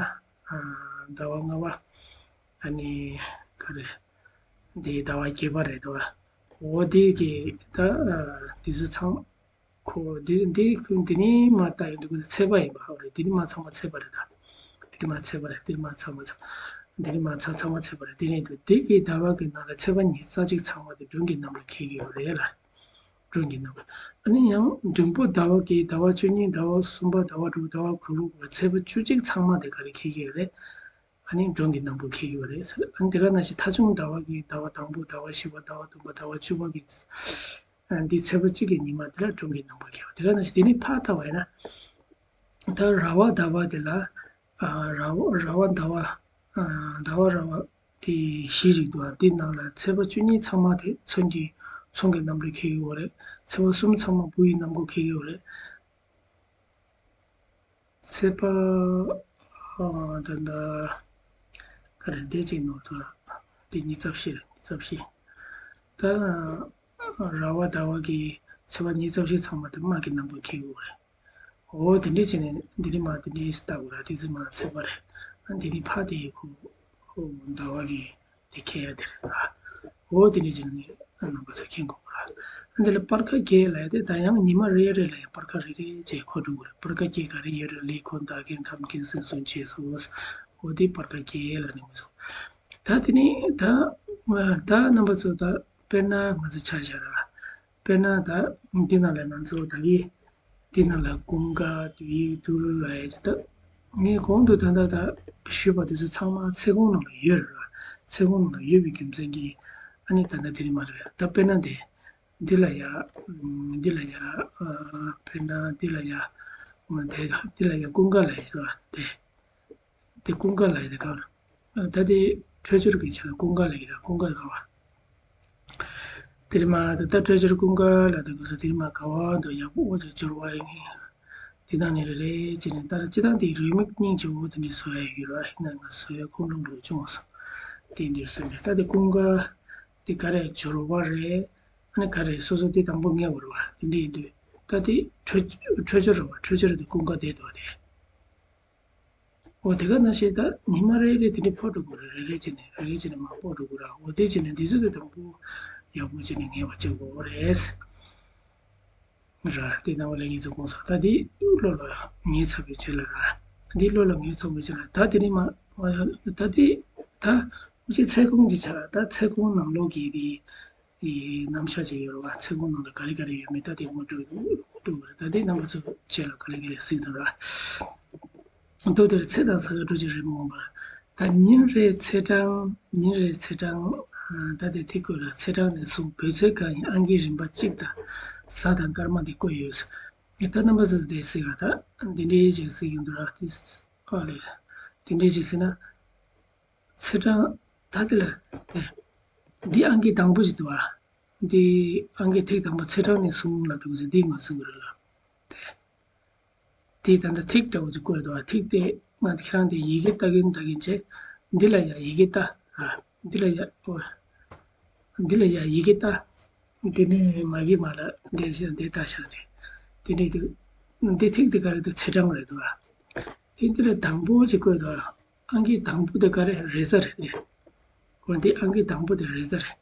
ཟླ་བ་ལྔ་པ། ཨ་ནི་ག་རེ། འདི་ཟླ་བ་བརྒྱད་པ་རེད་དོ། འོ་དེ་གི་ད་དེ་ཚོ་ཚང་ཁོ་འདི་འདི་ཁོ་འདི་ནི་མ་ལྟ་ཡོང་དུས་ཁོ་ཚེས་པ་ཡིན་པ་ཧ་རེད། འདི་ནི་མ་ཚང་མ་ཚེས་པ་རེད་ད། འདི་ནི་མ་ཚེས་པ་རེད། འདི་ནི་མ་ཚང་མ་ཚང་འདི་ནི་མ་ཚང་ཚང་མ་ཚེས་པ་རེད། དེ་ནི་འདི་འདི་གི་ཟླ་བ་གི་ནང་ལ་ཚེས་པ་ཉི་ཤུ་རྩ་གཅིག་ཚང་མ་དེ་སྒྲུང་གི་ནང་ལ་འཁེལ་གི་ཡོད་རེད་ལ། སྒྲུང་གི་ནང་ལ། ཨ་ནི་ཡང་འབྲིང་པོ་ཟླ་བ་གི་ཟླ་བ་བཅུ་གཉིས་ཟླ་བ་གསུམ་པ་ཟླ་བ་དྲུག་ཟླ་བ་དགུ་རུ་ཚེས་པ་བཅུ་གཅིག་ཚང་མ་དེ་ག་རེ་འཁེལ་གི་ཡོད་རེད། ཨ་ནི་སྒྲུང་གི་ནང་པོ་འཁེལ་གི་ཡོད་རེད་ཟེར། ཨ་ནི་དེ་ག་ནང་བཞིན་ཐ་ཆུང་ཟླ་བ་གི་ཟླ་བ་དང་པོ་ཟླ་བ་བཞི་པ་ཟླ་བ་བདུན་པ་ཟླ་བ་བཅུ་པ་གི་ཨ་འདི་ཚེས་པ་གཅིག་གི་ཉི་མ་དེ་ལ་སྒྲུང་གི་ནང་པོ་འཁེལ་བ། དེ་ག་ནང་བཞིན་དེ་ནི་ཕར་ལྟ་བ་ཡིན་ན། ད་ར་བ་ཟླ་བ་དེ་ལ་ཨ་ར་བ་ར་བ་ཟླ་བ་ཨ་ཟླ་བ་ར་བ་དེ་བཞི་ཞིག་འདུག་ཨ་འདི་ནང་ལ་ཚེས་པ་བཅུ་གཉིས་ཚང་མ་དེ་མཚོན་གྱི་མཚོན་གྱི་ནང་པོ་འཁེལ་གི་ཡོད་རེད། ཚེས་པ་གསུམ་ཚང་མ་བུ་ཡི་ནང་པོ་འཁེལ་གི་ཡོད་རེད། ཚེས་པ་ཨ་ད་ལྟ་ག་རེ་འདས་ཅིག་ནོར་ཐོ་ར་འདི་ཉི་ཤུ་རྩ་བཞི་རེད། ཉི་ཤུ་རྩ་བཞི། ད་ར་བ་ཟླ་བ་གི་ཚེས་པ་ཉི་ཤུ་རྩ་བཞི་ཚང་མ་དེ་དམག་གི་ནང་པོ་འཁེལ་གི་ཡོད་རེད། འོ་དེ་འདྲས་བྱས་ནས་འདི་ནི་མ་དེ་འདྲས་ལྟ་དགོས་ར། དེ་ཚོ་མ་ཚེས་པ་རེད། ཨ་འདི་ནི་ཕ་དེ་ཡི་ཁོ་ཁོ་ཟླ་བ་གི་དེ་ཁེ་ཡ་དེ་རེད་ཨ། འོ་དེ་ནི་ཅི་ནི་རྣམ་པ་ཚོ་མཁྱེན་དགོས་ར། ཨ་འདི་ལ་སྤར་ཁ་བརྒྱད་ལ་ཡ་དེ་ད་ཡང་ཉི་མ་རེ་རེ་ལ་ཡང་སྤར་ཁ་རེ་རེ་བྱས་འཁོར་འགྲོ་དགོས་ར། སྤར་ཁ་བརྒྱད་ག་རེ་ཡོད་རེད། ལས་མཁན་བདག་མཁན་ཁམས་མཁན་སེམས་གསུམ་བཅས་སོ། འོ་དེ་སྤར་ཁ་བརྒྱད་ལ་ནི་མི་སོང་། ད་དེ་ནི་ད་ད་རྣམ་པ་ཚོ་ད་དཔེར་ན་ང་ཚོ་ཆ་བཞག་ར། དཔེར་ན་ད་འདི་ནང་ལ་ང་ཚོ་ད་གི་འདི་ནང་ལ་ཀུན་དགའ་བསྡུས་ཡིག་བསྡུ་ལ་ཡ་ད་ངས་གོང་དུ་ད་ལྟ་ད་ཞུས་པ་དེ་ཚོ་ཚང་མ་ཚེ་གུང་ནང་ལ་ཡོད་རེད་བ། ཚེ་གུང་ནང་ལ་ཡོད་པའི་རྒྱུ་མཚན་གྱིས་ཨ་ནི་ད་ལྟ་དེ་རིང་མ་རེད། ད་དཔེར་ན་དེ་འདི་ལ་ཡ་འདི་ལ་ཡ་དཔེར་ན་འདི་ལ་ཡ་དེ་འདི་ལ་ཡ་ཀུན་དགའ་ལ་ཡ་དེ། དེ་ཀུན་དགའ་ལ་ཡི་དེ་ག་བ། ད་དེ་འཕྲོད་སྦྱོར་གྱི་ཆ་ལ་ཀུན་དགའ་ལ་ཡི་དང་ཀུན་དགའ་ག་བ། དེ་རིང་མ་ད་ལྟ་འཕྲོད་སྦྱོར་ཀུན་དགའ་ལ་དེ་གོ་ས་དེ་རིང་མ་ག་བ་འདུག་ཡག་པོ་འོ་དེ་སྦྱོར་བ་ཡིན། དེ་དང་ནི་རེ་རེ་བྱས་ནས་ད་སྤྱི་བཏང་དེ་རེའུ་མིག་སྙིང་རྗེ་བོ་དེ་འདྲ་བཟོ་ཡ་ཡོད་ར། ཡིན་ན་ང་བཟོ་ཡ་ཁོང་ཁྲོ་འགྲོ་བྱུང་སོང་། དེ་འདིར་བཟོས་ནས་ད་དེ་ཀུན་དགའ་དེ་ག་རེ་སྦྱོར་བ་རེད། ཨ་ནི་ག་རེ་སོ་སོ་དེ་དང་པོ་ངེས་བར་བ་དེ་འདྲ་ཡིན་དུས་ད་དེ་འཕྲོད་འཕྲོད་སྦྱོར་རེད་བ། འཕྲོད་སྦྱོར་དེ་ཀུན་དགའ་དེ་འདུག་བ་དེ། འོ་དེ་ག་ནང་བཞིན་ད་ཉི་མ་རེ་རེ་དེ་འདྲའི་ཕོག་འགྲོ་དགོས་རེད། རེ་རེ་བྱས་ནས་རེ་རེ་བྱས་ནས་མར་ཕོག་འགྲོ་དགོས་ར། འོ་དེ་བྱས་ནས་འདི་ཚོ་དེ་དང་པོ་ཡག་པོ་བྱས་ནས་ངེས་པ་བྱེད་དགོས་རེད། ར་དེ་ནང་བ་ལ་ཡིན་ཚོ་དགོངས་སོ། ད་འདི་བློ་ལ་ངེས་ཚར་བའི་རྗེས་ལ་ར། འདི་བློ་ལ་ངེས་ཚར་བའི་རྗེས་ལ་ད་དེ་ནི་མ་ད་འདི་ད་ཅི་ཚེ་གུང་གི་ཆ་ལ་ད་ཚེ་གུང་ནང་ལོགས་ཀྱི་དེ། རྣམ་གཞག་ཅིག་ཡོད་རེད་བ། ཚེ་གུང་ནང་ལ་ག་རེ་ག་རེ་ཡོད་མེད་ད་དེ་ངོ་སྤྲོད་སྤྲོད་དགོས་རེད། ད་དེ་རྣམ་པ་ཚོ་ཆེད་ལ་ག་རེ་ག་རེ་གཟིགས་དང་ར། མདོ་དེར་ཚེས་དང་ཟླ་བའི་འགྲོས་ཀྱི་རིམ་ངོམ་པར། ད་ཉིན་རེའི་ཚེས་གྲངས་ཉིན་རེའི་ཚེས་གྲངས་ད་དེ་ཐིག་བཀོད་ལ་ཚེས་གྲངས་ནས་བཟུང་བོད་ཚེས་གང་ཡིན་ཨང་ཀིའི་རིམ་པ་གཅིག་དང་གཟའ་དང་སྐར་མ་དེ་བཀོད་ཡོད། ད་རྣམ་པ་ཚོ་དེ་གཟིགས་ཨ། ད་འདི་འདྲའི་ཅིག་གཟིགས་ཡོང་དུས་ར་དེ་ཨ་ལས་འདི་འདྲའི་ཅིག་གཟིགས་ན། ཚེས་གྲངས་ད་དེ་ལ་དེ། འདི་ཨང་ཀི་དང་པོ་ཞིག་འདུག་ཨ། འདི་ཨང་ཀི་ཐིག་དང་པོ་ཚེས་གྲངས་ནས་བཟུང་ལ་འདུག་ཟེར་འདི་ངོས་འཛིན་དགོས་རེད་ལ། དེ། འདི་ད་ལྟ་ཐིག་འདྲ་བོ་ཅིག་བཀོད་འདུག་ཨ། ཐིག་དེ་ང་ཁྱེད་རང་དེ་ཡི་གེ་ལྟ་གིན་ལྟ་གིན་བྱས། འདི་ལ་ཡ་ཡི་གེ་ལྟ་ཨ། འདི་ལ་ཡ་ཨོ། འདི་ལ་ཡ་ཡི་གེ་ལྟ། འདི་ནི་མ་གི་མ་ལ་འདི་ཞེས་འདི་ལྟ་ཤག་རེད། འདི་ནི་འདི་འདི་ཐིག་འདི་ག་རེ་འདུག་ཚེས་གྲངས་རེད་འདུག་ཨ། དེ་འདི་ལ་དང་པོ་ཅིག་བཀོད་འདུག་ཨ། ཨང་ཀི་དང་པོ་དེ་ག་རེ་རེས་གཟའ་རེད་དེ། འོ་འདི་ཨང་ཀི་དང་པོ་དེ་རེས་གཟའ་རེད།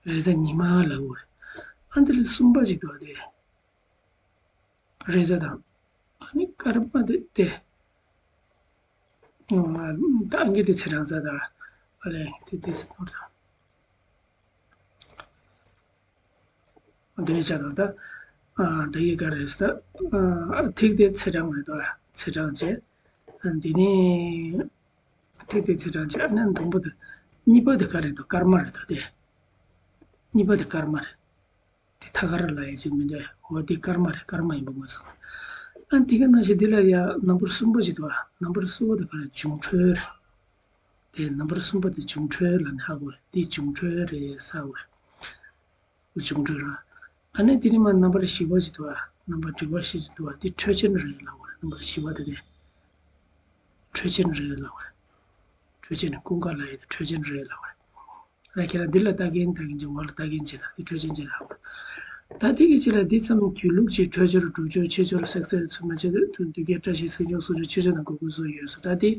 རེས་གཟའ་ཉི་མ་ལ་འོ་རེད། ཨ་འདི་ལ་གསུམ་པ་ཅིག་འདུག་ཨ་དེ། རེས་གཟའ་དང་། ཨ་ནི་སྐར་མ་དེ་དེ། ཨ་ད་ཨང་ཀི་དེ་ཚེས་གྲངས་གཟའ་དང་། ཨ་ལས་དེ་དེ་སི་ནོར་དང་། དེ་བྱ་དང་ད། ཨ་ད་ཡི་ག་རེ་ཟེར། ཨ་ཐིག་དེ་ཚེས་གྲངས་རེད་དོ། ཚེས་གྲངས་བྱས། ཨ་འདི་ནི། ཐིག་དེ་ཚེས་གྲངས་བྱས། ཨ་ནི་དང་པོ་དེ། གཉིས་པ་དེ་ག་རེ་རེད་དོ། སྐར་མ་རེད་དོ་དེ། གཉིས་པ་དེ་སྐར་མ་རེད། དེ་ཐ་སྐར་ལབ་ཡ་ཅིག་མི་འདུག་འོ་དེ་སྐར་མ་རེད། སྐར་མ་ཡིན་པ་ངོས་སོང་། ཨ་དེ་ག་ནང་བཞིན་འདི་ལ་ཡ་ནམ་བར་གསུམ་པོ་ཞིག་འདུག་ཨ། ནམ་བར་གསུམ་པོ་དེ་ག་རེ་འབྱུང་འཕྲོད་རེད། དེ་ནམ་བར་གསུམ་པོ་དེ་འབྱུང་འཕྲོད་ལབ་ནས་ཧ་གོ་རེད། དེ་འབྱུང་འཕྲོད་རེད་ས་གོ་རེད། འབྱུང་འཕྲོད་ར། ཨ་ནི་དེ་ནི་མ་ནམ་བར་བཞི་པ་ཞིག་འདུག་ཨ། ནམ་བར་དྲུག་པ་ཞིག་འདུག་ཨ། དེ་འཕྲོད་ཅན་རེད་ལབ་པ་རེད། ནམ་བར་བཞི་པ་དེ་རེད། འཕྲོད་ཅན་རེད་ལབ་པ་རེད། འཕྲོད་ཅན་ཀུན་དགའ་ལབ་ཡ་དེ་འཕྲོད་ཅན་རེད་ལབ་པ་རེད། ཨ་ཁྱེད་རང་འདི་ལ་ལྟ་མཁན་ལྟ་མཁན་གྱི་འོག་ལ་ལྟ་མཁན་བྱེད་དང་དེ་འཕྲོད་ཅན་བྱེད་ལབ་པ་རེད། ད་དེ་གི་ཕྱི་ལ་འདི་ཙམ་གྱི་ལུགས་ཀྱི་འཕྲོད་སྦྱོར་སྒྲུབ་སྦྱོར་ཆེད་སྦྱོར་གསལ་གསལ་ཚུལ་མ་བྱེད་དུས་འདུས་བྱས་བཀྲ་ཤིས་གསལ་སྦྱོར་སུ་འཕྲོད་ཆོས་སྦྱོར་དང་གོ་དགོས་སུ་ཡོད་ས་ད་དེ།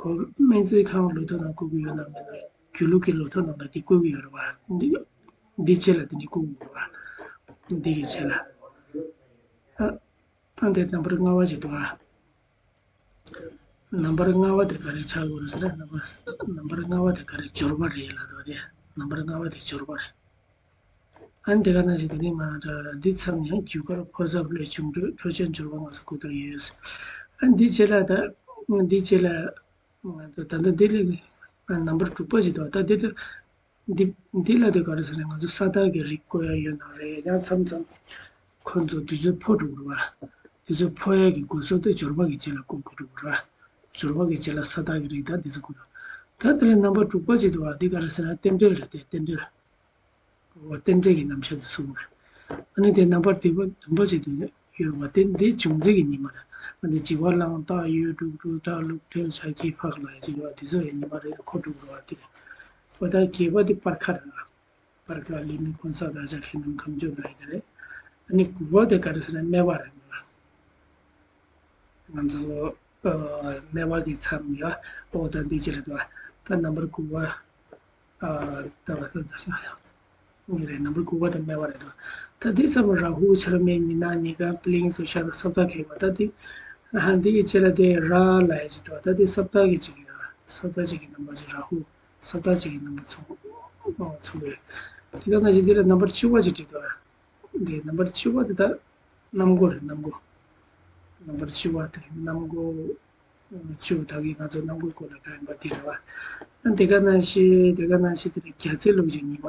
གོ་སྨན་རྩིས་ཁང་ལོ་ཐོ་ནང་བཀོད་ཀྱི་ཡོད་ན་མེད་ན་རྒྱུད་ལུགས་ཀྱི་ལོ་ཐོ་ནང་ལ་དེ་བཀོད་ཀྱི་ཡོད་རེད་བ། འདི་འདི་རྗེས་ལ་དེ་ནི་བཀོད་ཀྱི་ཡོད་རེད་བ། འདི་གི་རྗེས་ལ། ཨ་ཨ་འདི་ནམ་བར་ལྔ་པ་ཞིག་འདུག་ཨ། ནམ་བར་ལྔ་པ་དེ་ག་རེ་ཆགས་དགོས་རེད་ཟེར་ན་ནམ་བར་ནམ་བར་ལྔ་པ་དེ་ག་རེ་སྦྱོར་བ་རེད་ལབ་འདུག་དེ་ནམ་བར་ལྔ་པ་དེ་སྦྱོར་བ་རེད། ཨ་ནི་དེ་ག་ནང་བཞིན་དེ་ནི་མ་འདྲ་འདི་མཚམས་ཡང་རྒྱུ་སྐར་འཕོ་ཟབ་ལས་བྱུང་འཕྲོད་འཕྲོད་ཅན་སྦྱོར་བ་ལྔ་སོགས་གོ་བརྡར་ཡོད། ཨ་ནི་འདི་རྗེས་ལ་ད་འདི་རྗེས་ལ་ང་ཚོ་ད་ལྟ་འདི་ལས་ནམ་བར་དྲུག་པ་ཞིག་འདུག་ད་འདི་ལ་འདི་འདི་ལ་དེ་ག་རེ་ཟེར་ན་ང་ཚོ་ས་བདག་གི་རིགས་བཀོད་ཡ་ཡོད་ན་རེད། ཡང་མཚམས་མཚམས་ཁོ་ཚོ་དུས་ཚོད་འཕོ་འགྲོ་གི་རེད་བ། དུས་ཚོད་འཕོ་ཡ་གི་དགོས་སོ་དེ་སྦྱོར་བ་གི་རྗེས་ལ་བཀོད་དགོས་འགྲོ་གི་རེད་བ། སྦྱོར་བ་གི་རྗེས་ལ་ས་བདག་གི་རིགས་དང་འདི་ཚོ་བཀོད་འགྲོ། ད་དེ་ལ་ནམ་བར་དྲུག་པ་ཞིག་འདུག་བ། འདི་ག་རེ་ཟེར་ན་རྟེན་འབྲེལ་རེད་དེ་རྟེན་འབྲེལ། འོ་རྟེན་འབྲེལ་གྱི་རྣམ་གཞག་དེ་གསུངས་པ་རེད། ཨ་ནི་དེ་ནམ་བར་བདུན་པ་བདུན་པ་ཞིག་ཏུ་ཡོད་པ་དེ་འདི་འབྱུང་རྩིས་ཀྱི་ཉི་མ་རེད། ཨ་འདི་བྱི་བ་གླང་སྟག་ཡོས་འབྲུག་སྦྲུལ་སྟག་ལུག་ཁྲོལ་བྱ་ཁྱི་ཕག་ལ་ཡ་ཅིག་ཡོད་པ་དེ་ཚོ་ཡི་ཉི་མ་རེད། ཁོ་འགྲོ་འགྲོ་བ་དེ་རེད། འོ་ད་བརྒྱད་པ་དེ་སྤར་ཁ་རེད། སྤར་ཁ་ལས་མི་འཁོན་ས་ད་ཆ་ཁེ་ནམ་ཁམ་ཆུ་ལ་ཡ་དེ་རེད། ཨ་ནི་དགུ་པ་དེ་ག་རེ་ཟེར་ན་སྨེ་བ་རེད། ང་ཚོ་སྨེ་བ་གི་མཚམས་ཡོད། འོ་ད་འདི་ཅི་རེད་དོ། ད་ནམ་བར་དགུ་པ། ཨ་ད་བ་ད་ད་ཡ་ཡ། ངེས་རེད། ནམ་བར་དགུ་པ་དང་སྨེ་བ་རེད་དོ། ད་འདི་ཚང་མ་ར་ཧུ་ཆ་ལ་མེ་ཉི་ན་ཉི་ག་པི་ལིང་སོ་ཤ་ད་སབ་ད་ཁེ་བ་ད་འདི། ཨ་འདི་གི་ཆེ་ལ་དེ་ར་ལ་ཡ་ཅི་དོ། ད་འདི་སབ་ད་གི་ཅི་གི་ར་སབ་ད་ཅི་གི་ནམ་བར་ཅི་ར་ཧུ་སབ་ད་ཅི་གི་ནམ་བར་ཚོ་ཚོ་རེད། དེ་ག་ན་ཅི་འདི་ལ་ནམ་བར་བཅུ་པ་ཅི་འདྲི་དོ། འདི་ནམ་བར་བཅུ་པ་དེ་དག་གནམ་སྒོ་རེད། གནམ་སྒོ། ནམ་བར་བཅུ་པ་དེ་གནམ་སྒོ། བཅུ་ད་གིན་ང་ཚོ་གནམ་སྒོའི་སྐོར་ལ་བགྲོ་གླེང་པ་དེ་རེད་བ། ཨ་དེ་ག་ནང་བཞིན་དེ་ག་ནང་བཞིན་དེ་རེད། རྒྱ་རྩིས་ལུགས་ཀྱི་ཉི་མ།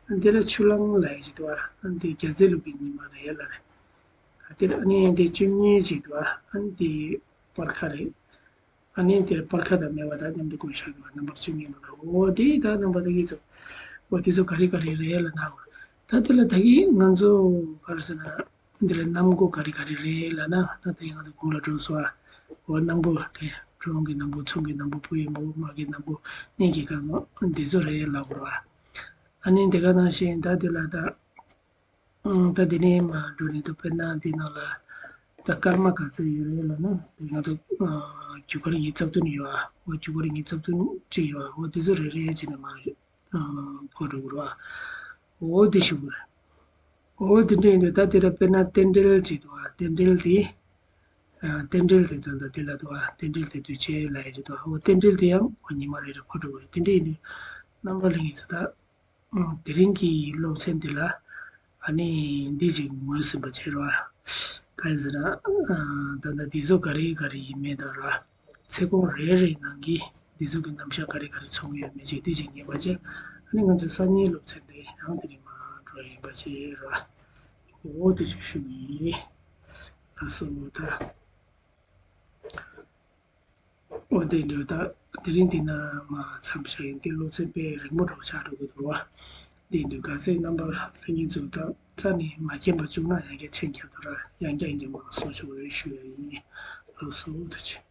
ཨ་འདི་ལ་ཆུ་གླང་ལ་ཡ་ཞིག་འདུག་བ། ཨ་འདི་རྒྱ་རྩིས་ལུགས་ཀྱི་ཉི་མ་རེད་ལ་རེད། ཨ་དེ་ལ་ཨ་ནི་འདི་བཅུ་གཉིས་ཅིག་འདུག་བ། ཨ་འདི་སྤར་ཁ་རེད། ཨ་ནི་དེར་སྤར་ཁ་དང་སྨེ་བ་དང་མཉམ་དུ་བཀོད་བཞག་པ་ནམ་བར་བཅུ་གཉིས་ལ། འོ་དེ་ད་ནམ་བར་དེ་གི་ཚོ། འོ་དེ་ཚོ་ག་རེ་ག་རེ་རེད་ལ་ན། འོ་ད་དེ་ལ་ད་གི་ང་ཚོ་ག་རེ་ཟེར་ན། འདི་ལ་གནམ་སྒོ་ག་རེ་ག་རེ་རེད་ལ་ན། ད་དེ་ང་ཚོ་གོང་ལ་འགྲོ་སོང་ཨ། འོ་གནམ་སྒོ་དེ་གྲོང་གི་གནམ་སྒོ། ཚོང་གི་གནམ་སྒོ། ཕོ་ཡི་གནམ་སྒོ། དམག་གི་གནམ་སྒོ། གཉན་གྱི་སྐར་མ། འདི་ཚོ་རེད་ལབ་དགོས་རེད་བ། ཨ་ནི་དེ་ག་ནང་བཞིན་ད་དེ་ལ་ད། ཨང་། ད་དེ་ནས་མར་འགྲོ་ནས་འདུག་དཔེར་ན་འདི་ནང་ལ་ད་སྐར་མ་ག་ཚོད་ཡོད་རེད་ལབ་ན། ང་ཚོ་ཨ་རྒྱུ་སྐར་ཉི་ཤུ་རྩ་བདུན་ཡོད་ཨ། འོ་རྒྱུ་སྐར་ཉི་ཤུ་རྩ་བདུན་གཅིག་ཡོད་ཨ། འོ་དེ་ཚོ་རེ་རེ་བྱས་ནས་མར་ཨ་འཕོ་འགྲོ་དགོས་རེད་བ། འོ་དེ་ཞུ་དགོས་རེད། འོ་དེ་འདྲ་ཡིན་དུས་ད་དེ་ལ་དཔེར་ན་རྟེན་འབྲེལ་གཅིག་འདུག་ཨ། རྟེན་འབྲེལ་དེ། ཨ་རྟེན་འབྲེལ་དེ་ད་ད་དེ་ལ་འདུག་ཨ། རྟེན་འབྲེལ་དེ་དུས་ཆེ་ལ་ཡ་གཅིག་འདུག་ཨ། འོ་རྟེན་འབྲེལ་དེ་ཡང་འོ་ཉི་མ་རེ་རེ་འཕོ་འགྲོ་དགོས་རེད། དེ་འདྲ་ཡིན་དུས་རྣམ་པ་ལྷན་རྒྱས་ཚོ་ད། ཨང་། དེ་རིང་གི་སློབ་ཚན་འདི་ལ་ཨ་ནི་འདི་ཅིག་ངོས་ཟིན་པ་བྱེད་རོགས། གང་ཡིན་ཟེར་ན། ཨ་ད་ལྟ་འདི་ཚོ་ག་རེ་ག་རེ་ཡིན་མིན་དང་ར། ཚེ་གོང་རེ་རེའི་ནང་གི་འདི་ཚོ་གི་རྣམ་གཞག་ག་རེ་ག་རེ་ཚོགས་ཡོད་མེད་ཅིག་འདི་ཅིག་ངེས་པ་བྱས། ཨ་ནི་ང་ཚོའི་སང་ཉིན་སློབ་ཚན་འདི་ཡང་དེ་རིང་མར་འགྲོ་ཡིན་པ་བྱེད་རོགས། འོ་དེ་ཅིག་ཞུ་གི་ཡིན། ལགས་སོ་ད། འོ་དེ་འདྲ་ད་དེ་རིང་འདི་ན་མ་མཚམས་བཞག་ཡིན། དེ་སློབ་ཚན་དཔེ་རིང་པོ་འདྲ་པོ་ཆགས་འགྲོ་གི་འདུག་བ། དེ་འདུག་ག་ཚོད་རྣམ་པ་ལྷན་རྒྱས་ཚོ་ད་རྩ་ནས་མ་མཁྱེན་པ་བྱུང་ན་ཡང་བསྐྱར་མཁྱེན་རྒྱུ་ར་ཡང་བསྐྱར་ཡང་བསྐྱར་མར་གསུང་ཆོག་རེད་ཞུ་ཡ་ཡིན། ལགས་སོ་ཐུགས་རྗེ་ཆེ།